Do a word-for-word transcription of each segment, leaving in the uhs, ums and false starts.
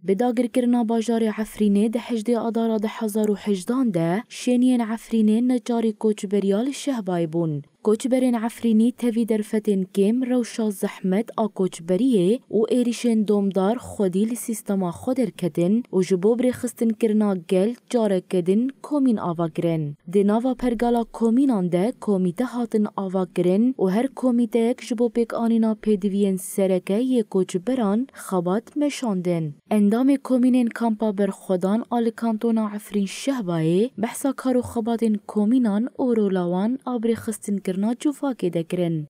Bi dagirkirina bajarê Efrînê di hejdê Adara du hezar û hejdan de şêniyên Efrînê neçarî koçberiya li Şehbayê bûn. Koçberên Efrînî tevî derfetên kêm, rewşa zehmet a koçberiyê û êrîşên domdar xwedî li sîstema xwe derketin û ji bo birêxistinkirina gel careke din komîn ava kirin. Di nava pergala komînan de komîte hatin ava kirin û her komîteyek ji bo pêkanîna pêdiviyên sereke yê koçberan xebat meşandin. Endamê komînên Kampa Berxwedan a li Kantona Efrîn Şehbayê behsa kar û xebatên komînan û rola wan a birêxistinkirina civakê de kirin.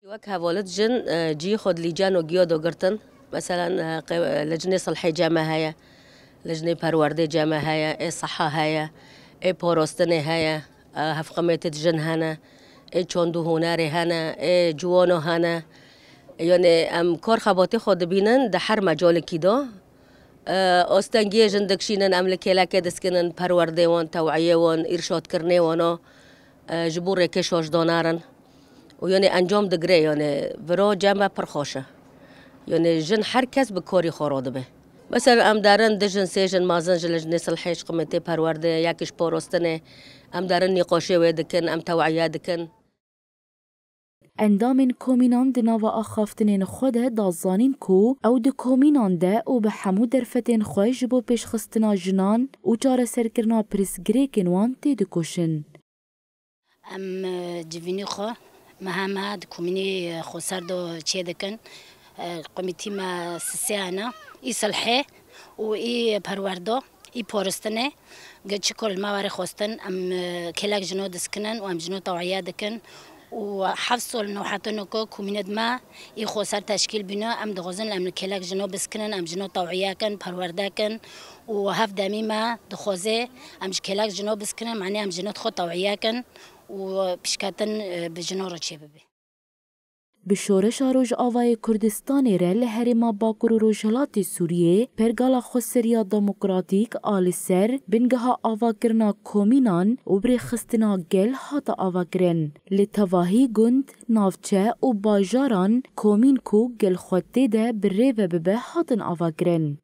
Wek hevalit jin, e, cihê xwe di lîceno giya de girtin. Meselen, e, qe-, e, licnê silhê cem me heye, licnê perwerdê cem me heye, ê seha heye, ê parastinê heye, e, hevqimêtê di jin hene, ê çand û hunerê hene, ê ciwano hene. Yanê em kar xebatê xwe dibînin di her mecalekî de. E, astengiyê jin dikişînin, em li kêlekê diskinin, perwerdê wan, teweyê wan, îrşadkirinê wan a, e, ji bo rêkê şaş danerin. Û yanê encam digire, yanê vira cem me pir xweş e. Yanê jin her kes bi karî xwe radibe. Mesela em derin du jin, sê jin mezin ji lijnê silhê, ji qimêtê perwerdê, yek ji parastinê, em derin nîqaşê wê dikin, em tewiye dikin. Endamên komînan di nava axaftinên xwe de da zanîn ku ew di komînan de û bi hemû derfetên xwe ji bo pêşxistina jinan û çareserkirina pirsgirêkên wan têdikoşin. Em, e, civînî xwe meha meha di komînî, e, xweser de çêdikin. E, komîtî me sisê hene, î silhê û î perwerdo, î poristinê. Ge çi ku li me were xwestin, em, e, kêlek jino diskinin û em jino tewiye dikin. Û heft sol nû heta nû ku komînê di me î xweser teşkîl bîne, em dixwazin em li kêlek jino biskinin, em jino tewiye kin, perwerde kin. Û hev demî me dixwaze em ji kêlek jino biskinin, manê em jino xwe tewiye kin û pişketin, e, bi jino re çêbibe. Bi şoreşa Rojavayê Kurdistanê re li herêma Bakur û Rojhilatê Sûriyê pergala xweseriya demokratîk a li ser bingeha avakirina komînan û birêxistina gel hate avakirin. Li tevahî gund, navçe û bajaran komîn ku gel xwe tê de bi rê ve bibe hatin avakirin.